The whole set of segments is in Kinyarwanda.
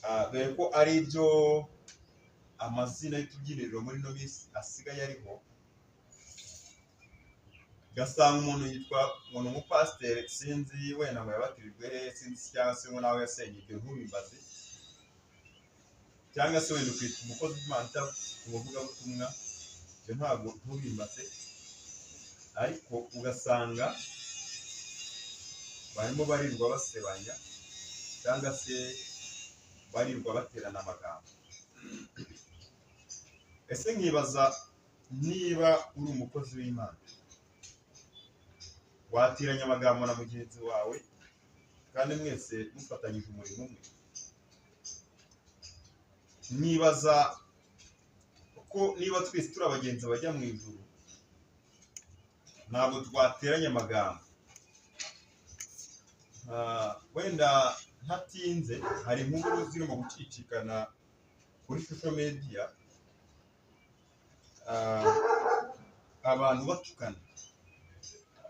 Dore ko ari ibyo amazina y'utubyiniriro muri ino minsi asigaye ariho, ugasanga umuntu yitwa ngo ni umupasiteri, sinzi wenda ngo yabatirijwe he, sinzi cyangwa se ngo nawe yasenye, ibyo ntubimbaze, cyangwa se wenda ukitwa umukozi w'Imana cyangwa umuvugabutumwa, ibyo ntabwo ntubimbaze, ariko ugasanga barimo barirwa basebanya cyangwa se barirwa baterana amagambo. Ese nkibaza niba uri umukozi w'Imana watiranya amagambo na mugenzi wawe kandi mwese mufatanyije umurimo umwe? Nibaza ko niba twese turi abagenzi bajya mu ijuru, ntabwo twateranya amagambo. Wenda ntatinze, hari inkuru zirimo gucicikana kuri social media, abantu batukana,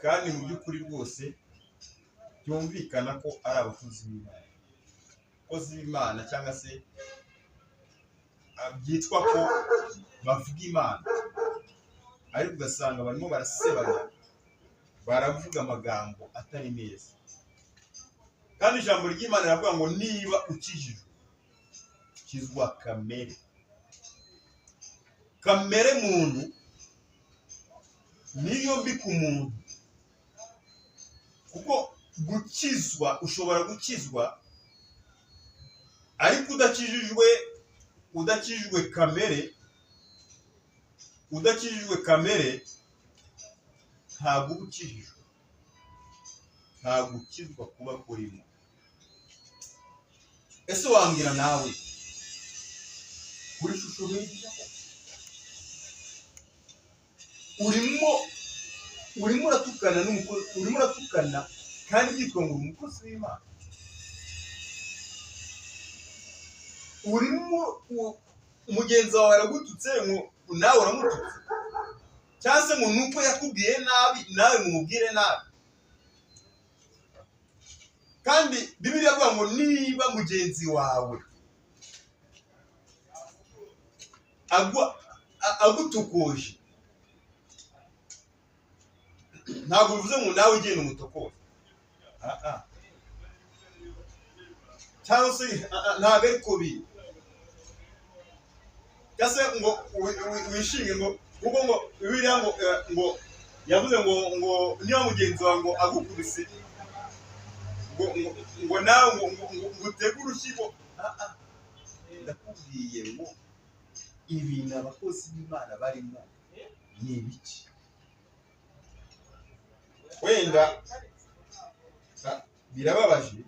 kandi mu by'ukuri rwose byumvikana ko ari abakozi b'Imana, abakozi b'Imana cyangwa se byitwa ko bavuga Imana, ariko ugasanga barimo barasebanya, baravuga amagambo atari meza. Kandi ijambo ry'Imana riravuga ngo niba ukijijwe, kizwa kamere. Kamere muntu niyo mbi ku muntu, kuko gukizwa ushobora gukizwa ariko udakijijwe, udakijijwe kamere, udakijijwe kamere ntabwo uba ukijijwe, ntabwo ukizwa kuba kurimo. Ese wambwira nawe kuri shusho media urimo uratukana n'umukozi, urimo uratukana kandi byitwa ngo uri umukozi w'Imana, urimo mugenzi wawe aragututse ngo nawe uramututse, cyangwa se ngo nuko yakubwiye nabi nawe mumubwire nabi. Kandi Bibiliya ivuga ngo niba mugenzi wawe agutukoje, ntabwo bivuze ngo nawe ugenda umutokoze, cyangwa se ntabwo ari kubi, cyangwa se ngo wishinge ngo kuko ngo Bibiliya ngo ngo yavuze ngo ngo niba mugenzi wawe ngo agukubise ngo ngo nawe ngo ngo utege urushyi ngo ndakubwiye ngo ibintu abakozi b'Imana barimo ni ibiki? Wenda birababaje,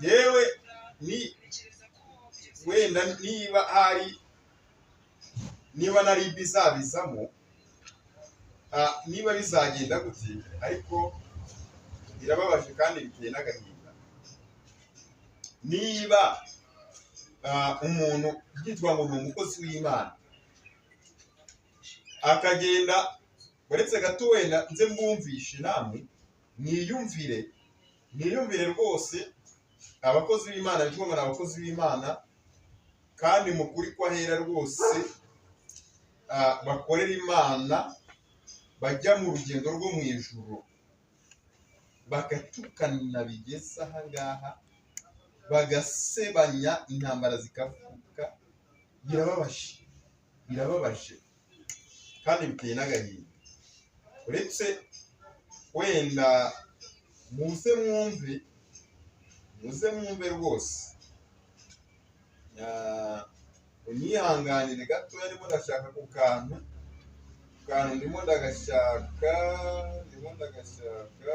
yewe ni wenda niba hari niba nari bizabizamo, niba bizagenda gute, ariko birababaje kandi biteye n'agahinda. Niba umuntu byitwa ngo ni umukozi w'Imana akagenda, uretse gato wenda nze mbumvishe namwe mwiyumvire, mwiyumvire rwose abakozi b'Imana bitwa ngo ni abakozi b'Imana, kandi mu kuri ko ahera rwose bakorera Imana, bajya mu rugendo rwo mu ijuru, bagatukana bigeze aha ngaha, bagasebanya, intambara zikavuka. Birababaje, birababaje kandi biteye n'agahinda. Uretse wenda muze mwumve, muze mwumve rwose, unyihanganire gatoya, ndimo ndashaka ku kantu, kantu ndimo ndagashaka, ndimo ndagashaka,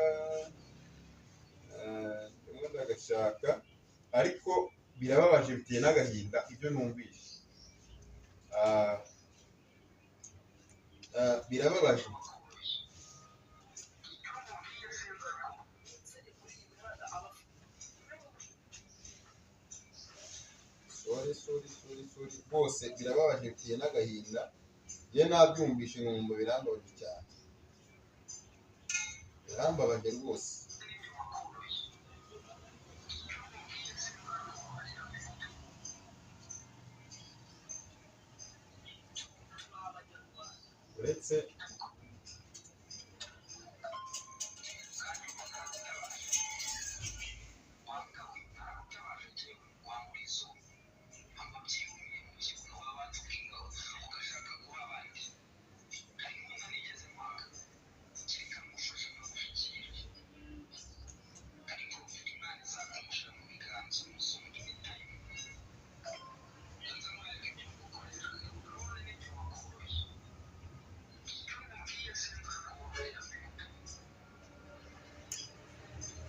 ndimo ndagashaka, ariko birababaje biteye n'agahinda ibyo numvise. Birababaje. Sorry, sorry, sorry, sorry. Rwose birababaje biteye n'agahinda. Njye nabyumvishe nkumva birambabaje cyane, birambabaje rwose. Uretse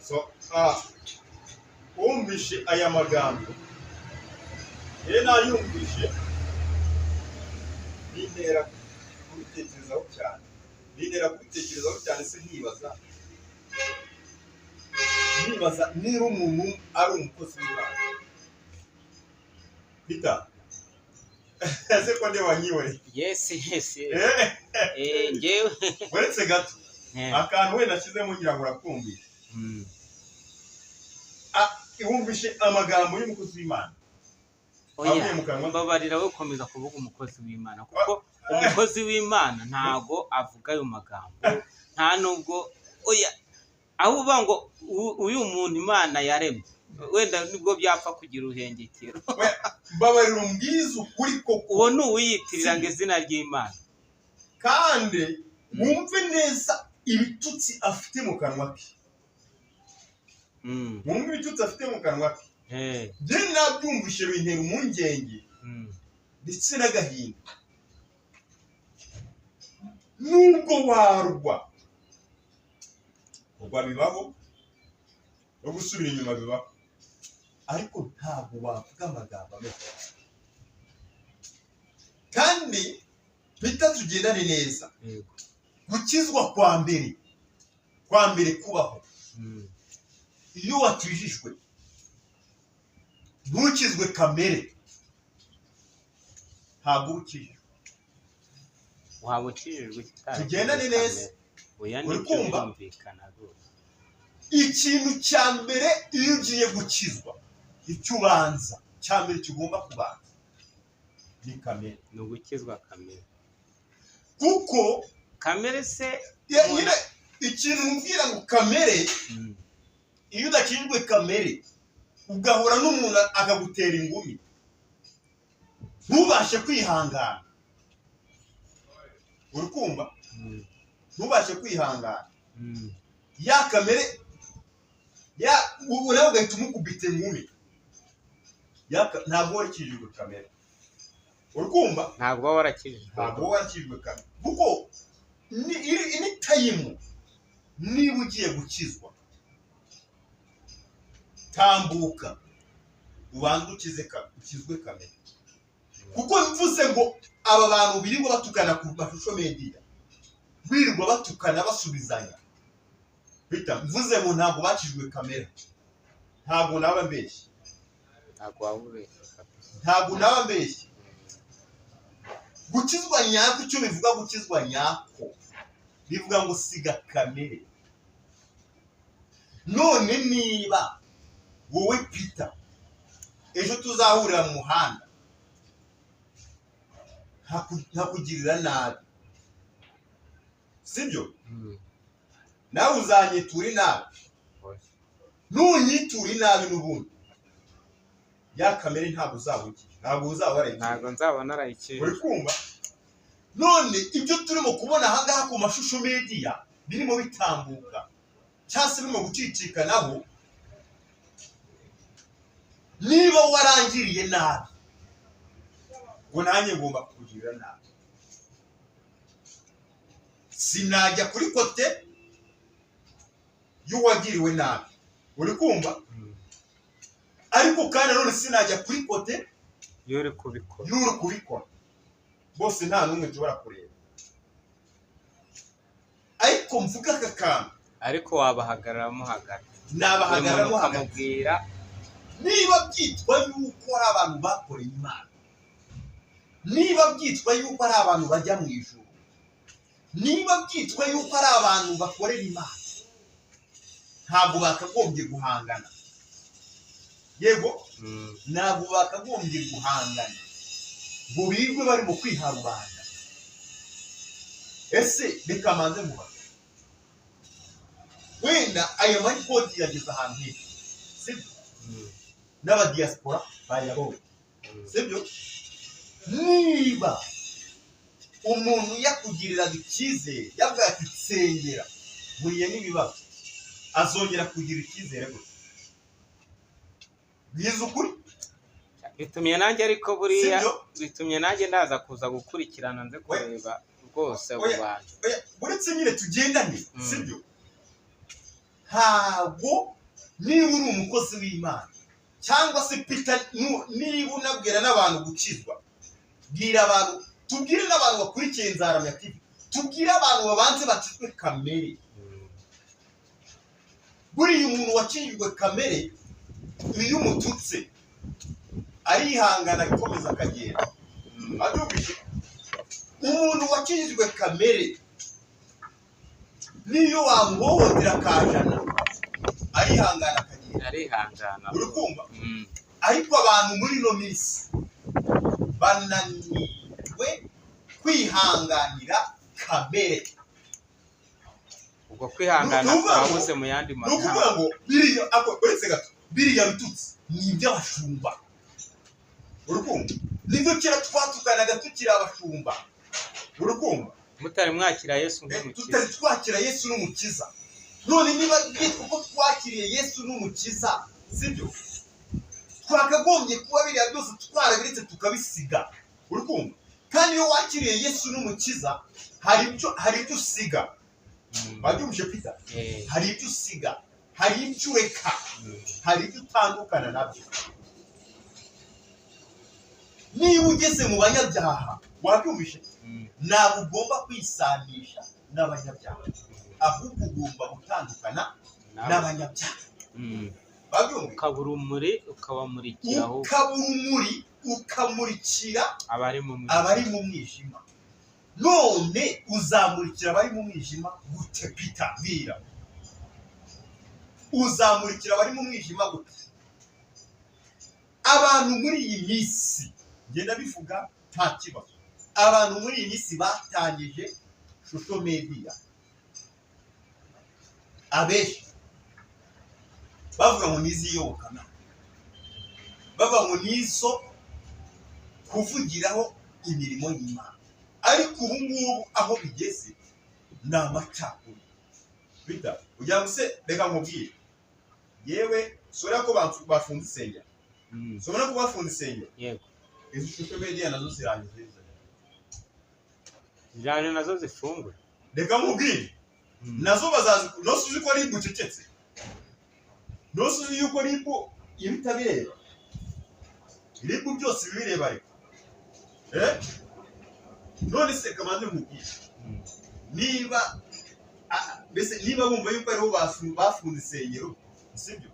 so wumvishe aya magambo, rero nayumvishe bintera kubitekerezaho cyane, bintera kubitekerezaho cyane, se nkibaza niba umuntu ari umukozi w'Imana. Peter, ese ko ndeba nyiwe? Yes. Njyewe Uretse gato akantu wenda nashyizemo ngira ngo urakumvishe. Wumvishe amagambo y'umukozi w'Imana. Oya, mbabarira we komeza kuvuga umukozi w'Imana, kuko umukozi w'Imana ntago avuga ayo magambo, nta nubwo oya aho uba ngo uyu muntu Imana yaremye wenda nibwo byapfa kugira uruhengekero. Mbabarira umbwize ukuri koko, uwo ni uwiyitirira ngo izina ry'Imana, kandi wumve neza ibitutsi afite mu kanwa ke. Wumve ibitutsi afite mu kanwa ke. Njye nabyumvishe bintera impungenge ndetse n'agahinda. Nubwo warwa, kugwa bibaho, no gusubira inyuma bibaho, ariko ntabwo wavuga amagambo ameze. Kandi Peter, tugendane neza. Gukizwa kwa mbere kubaho. Iyo wakijijwe ntukizwe kamere, ntabwo ukijijwe. Waba ukijijwe. Tugendane neza. Uri kumva? Ikintu cya mbere iyo ugiye gukizwa, icyo ubanza cya mbere kigomba kubanza ni kamere. Ni ugukizwa kamere. Kuko kamere se nyine ikintu umbwira ngo kamere, iyo udakijijwe kamere ugahura n'umuntu akagutera ingumi ntubashe kwihangana. Uri kumva? Ntubashe kwihangana. Ya kamere ya nawe ugahita umukubita ingumi, ntabwo warakijijwe kamere. Uri kumva? Ntabwo warakijijwe. Ntabwo warakijijwe kamere. Kuko ni tayimu niba ugiye gukizwa, tambuka ubanze ukizwe kamere. Kuko mvuze ngo aba bantu birirwa batukana ku mashusho media, birirwa batukana basubizanya, bita mvuze ngo ntabwo bakijwe kamere, ntabwo naba mbeshye. Ntabwo naba mbeshye. Gukizwa nyako, icyo bivuga gukizwa nyako bivuga ngo siga kamere. None niba wowe Peter ejo tuzahurira mu muhanda ntakugirira nabi, sibyo? Nawe uzanyitura inabi, nunyitura inabi n'ubundi ya kamere ntabwo uzaba ntabwo uzaba warayikije. Ntabwo nzaba narayikije. Uri kumva? None ibyo turimo kubona aha ngaha ku mashusho media birimo bitambuka cyangwa se birimo gucicikanaho, niba warangiriye nabi ngo nanjye ngomba kukugirira nabi, sinajya kuri kote y'uwagiriwe nabi. Uri kumva? Ariko kandi none sinajya kuri kote y'uri kubikora. Y'uri kubikora. Bose nta n'umwe nshobora kureba. Ariko mvuga aka kantu. Ariko wabahagararamo hagati. Nabahagararamo hagati. Niba byitwa yuko ari abantu bakoreye Imana, niba byitwa yuko ari abantu bajya mu ijuru, niba byitwa yuko ari abantu bakorera Imana, ntabwo bakagombye guhangana. Yego, ntabwo bakagombye guhangana ngo bigwe barimo kwiha rubanda. Ese reka manze mubaze, wenda ayo marikodi yageze ahantu henshi, sibyo? N'abadiyasipora bayabonye, sibyo? Niba umuntu yakugiriraga icyizere, yavuga ati nsengera buriye n'ibibazo, azongera kugira icyizere gute? Bwiza ukuri. Bitumye nanjye ariko buriya Sibyo? bitumye nanjye ndaza kuza gukurikirana, nze kureba rwose abo Oya. bantu. Oya, uretse nyine tugendane, sibyo? Ntabwo niba uri umukozi w'Imana cyangwa se Peter, niba unabwira n'abantu gukizwa, bwira abantu, tubwire n'abantu bakurikiye Nzaramya TV, tubwire abantu babanze bakizwe kamere. Buriya umuntu wakijijwe kamere, iyo umututse arihangana agakomeza akagenda. Abyumvise? Umuntu wakijijwe kamere, niyo wamuhohotera akajana, arihangana akagenda. Arihangana. Uri kumva? Ariko abantu muri ino minsi bananiwe kwihanganira kamere. Ubwo kwihangana Ni ukuvuga ngo- twabuze mu yandi Ni ukuvuga magambo. ngo biriya ako, uretse gato, biriya bitutsi ni iby'abashumba. Uri kumva? Nibyo kera twatukanaga tukiri abashumba. Uri kumva? Mutari mwakira Yesu nk'umukiza. Tutari twakira Yesu n'umukiza. None niba byitwa ko twakiriye Yesu n'umukiza, sibyo, twakagombye kuba biriya byose twarabiretse tukabisiga. Uri kumva? Kandi iyo wakiriye Yesu n'umukiza, hari ibyo usiga. Wabyumvise, Peter? Eh. Hari ibyo usiga, hari ibyo ureka, hari ibyo utandukana nabyo. Niba ugeze mu banyabyaha, wabyumvise? Ntabwo ugomba kwisanisha n'abanyabyaha, ahubwo ugomba gutandukana n'abanyabyaha. Wabyumvise? Ukaba urumuri, ukabamurikira ahubwo. Ukaba urumuri, ukamurikira abari mu mwijima. Abari mu mwijima. None uzamurikira abari mu mwijima gute, Peter? Mbwira, uzamurikira abari mu mwijima gute? Abantu muri iyi minsi, ngenda bivuga nta kibazo, abantu muri iyi minsi batangije social media, abenshi bavuga ngo ni iz'iyobokamana, bavuga ngo ni izo kuvugiraho imirimo y'Imana, ariko ubu ngubu aho bigeze ni amacakubiri. Bita kugira ngo se, reka nkubwire, yewe sora ko bafunze insengero. Sobona ko bafunze insengero. Yego. Izi social media nazo zirangiza. Zijyane nazo zifungwe. Reka nkubwire, nazo bazazi. Nose uzi ko RIB ucecetse? Nose uzi yuko RIB iba itabireba? RIB byose ibireba. Ariko none se kamanze nkubwire, niba mbese niba bumva yuko ariho bafunze insengero, sibyo,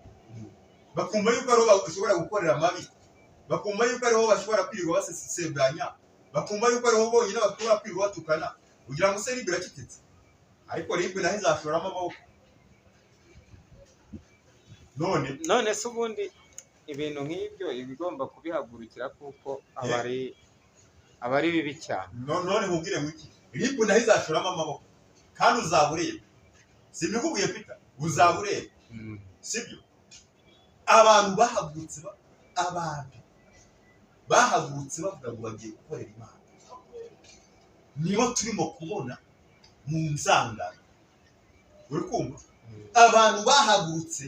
bakumva yuko ariho bashobora gukorera amabi, bakumva yuko ariho bashobora kwirirwa basesebanya, bakumva yuko ariho bonyine bashobora kwirirwa batukana, kugira ngo se RIB iracecetse? Ariko RIB naho izashoramo amaboko none. None se ubundi ibintu nk'ibyo iba igomba kubihagurukira, kuko aba ari bibi cyane. None nkubwire ngo iki, RIB naho izashoramo amaboko, kandi uzaba ureba. Simbikubwiye, Peter? Uzaba ureba, sibyo? Abantu bahagurutse bavuga ngo bagiye gukorera Imana, nibo turimo kubona mu nzangano. Uri kumva? Abantu bahagurutse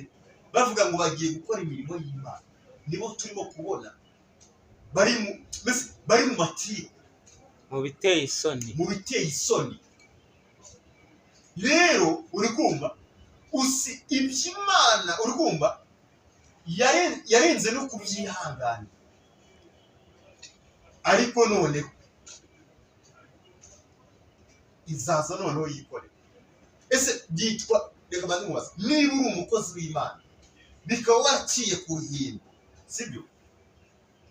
bavuga ngo bagiye gukora imirimo y'Imana, nibo turimo kubona bari mu, mbese bari mu matiku, mu biteye isoni. Mu biteye isoni. Rero uri kumva, usi iby'Imana, uri kumva, yarenze no kubyihanganira, ariko noneho izaza noneho yikorera. Ese byitwa, reka mbanze mubaze, niba uri umukozi w'Imana, bikaba waraciye ku ruhimbi, sibyo,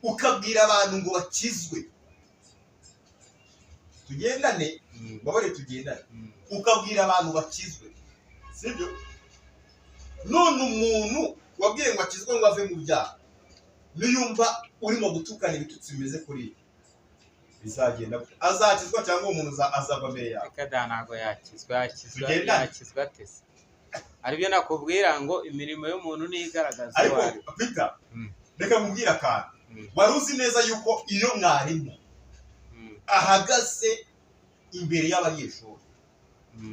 ukabwira abantu ngo bakizwe, tugendane, mbabare tugendane, ukabwira abantu bakizwe, sibyo, none umuntu wabwiye ngo akizwe, ngo ave mu byaha, niyumva urimo gutukana ibitutsi bimeze kuri ibi, Bizagenda gute? Azakizwa cyangwa uwo muntu azava mbere yawe? Reka da, ntabwo yakizwa. Yakizwa Tugendane. Yakizwa atese? Aribyo nakubwira ngo imirimo y'umuntu niyo igaragaza Ariko uwo ari we. Peter, reka nkubwire akantu. Wari uzi neza yuko iyo mwarimu ahagaze imbere y'abanyeshuri,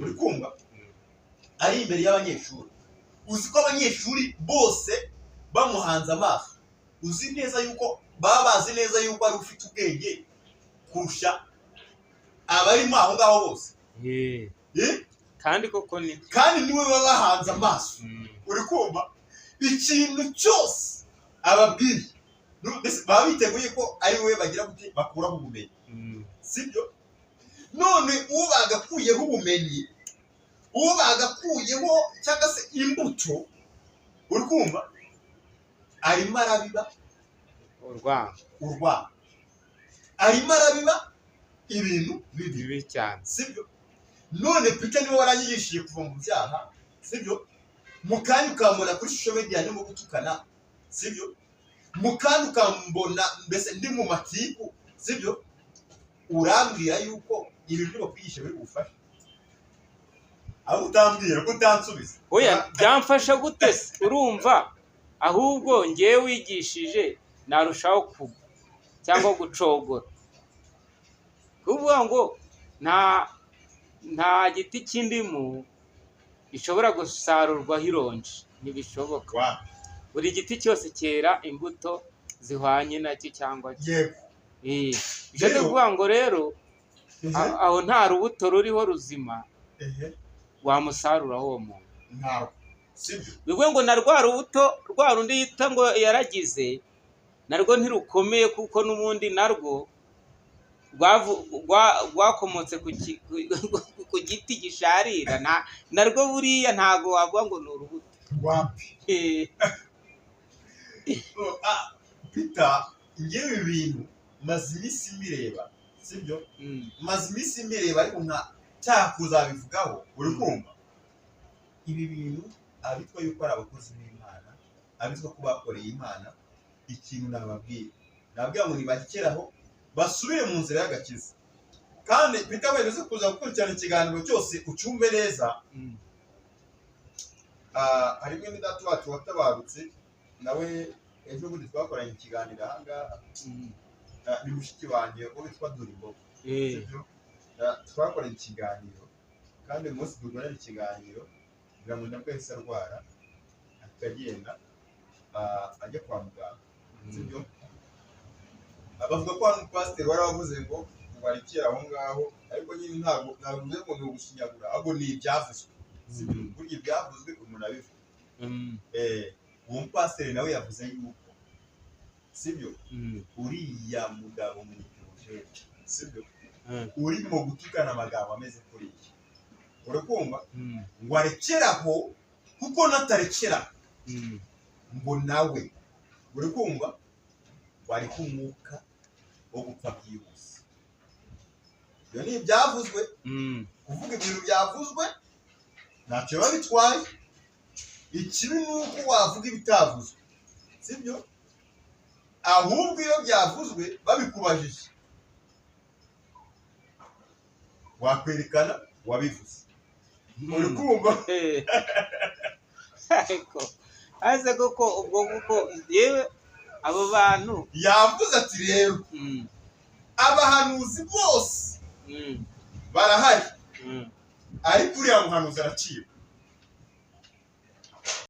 uri kumva, ari imbere y'abanyeshuri, uzi ko abanyeshuri bose bamuhanze amaso, uzi neza yuko baba bazi neza yuko ari ufite ubwenge kurusha abarimo aho ngaho bose? Eh? Kandi koko ni Kandi niwe baba bahanze amaso. Uri kumva, ikintu cyose ababwiye, mbese baba biteguye ko ari we bagira gute, bakuraho ubumenyi. Sibyo? None uwo bagakuyeho ubumenyi, uwo bagakuyeho cyangwa se imbuto, uri kumva, arimo arabiba Urwango. Urwango, arimo arabiba ibintu bibi. Bibi cyane. Sibyo? None Peter niwe waranyigishije kuva mu byaha, sibyo? Mu kanya ukambona kuri social media ndimo gutukana, sibyo? Mu kanya ukambona mbese ndi mu matiku, sibyo? Urambwira yuko ibintu bakwigisha biri bugufashe? Aho utambwira ko utansubiza. Oya, byamfasha gute se? Urumva, ahubwo ngewe wigishije narushaho kugwa cyangwa gucogora, kuvuga ngo nta giti cy'indimu gishobora gusarurwaho ironji, ntibishoboka. Buri giti cyose cyera imbuto zihwanye nacyo cyangwa bishatse kuvuga ngo rero aho nta rubuto ruriho ruzima wamusaruraho uwo muntu. Ntabwo, sibyo? Bivuze ngo na rwa rubuto rwa rundi yita ngo yaragize, narwo ntirukomeye, kuko n'ubundi narwo rwakomotse ku giti gisharira. Narwo buriya ntabwo wavuga ngo ni urubuto. Wapi. Peter, ngewe ibi bintu maze iminsi mbireba, sibyo? Maze iminsi mbireba, ariko nka cyaha kuzabivugaho. Uri kumva, ibi bintu abitwa yuko ari abakozi b'Imana, abitwa ko bakoreye Imana, ikintu nababwira, nababwira ngo nibakeraho basubire mu nzira y'agakiza. Kandi Peter, wenda uze kuza gukurikirana ikiganiro cyose ucyumve neza. Hari mwene data wacu watabarutse, nawe ejo bundi twakoranye ikiganiro aha ngaha. Ni mushiki wanjye uwo witwa Durimbogo. Sibyo? Twakoranye ikiganiro, kandi uyu munsi dukoranye ikiganiro kugira ngo nabwo yahise arwara akagenda, ajya kwa muganga, sibyo? Bavuga ko hari umupasiteri wari wavuze ngo barekere aho ngaho, ariko nyine ntabwo bivuze ngo ni ugushinyagura, ahubwo ni ibyavuzwe, sibyo? Burya ibyavuzwe umuntu abivuga. Uwo mupasiteri nawe yavuze yuko, sibyo, uriya mugabo Theogene, sibyo, urimo gutukana amagambo ameze kuriya, urakumva, ngo arekeraho, kuko natarekera ngo nawe, uri kumva, wari umwuka wo gupfa byihuse. Ibyo ni ibyavuzwe. Kuvuga ibintu byavuzwe ntacyo biba bitwaye, ikibi ni uko wavuga ibitavuzwe, sibyo? Ahubwo iyo byavuzwe babikubajije, wakwerekana wabivuze, uri kumva? Ariko aze koko ubwo kuko yewe abo bantu Yavuze ati rero abahanuzi bose barahari, ariko uriya muhanuzi araciwe.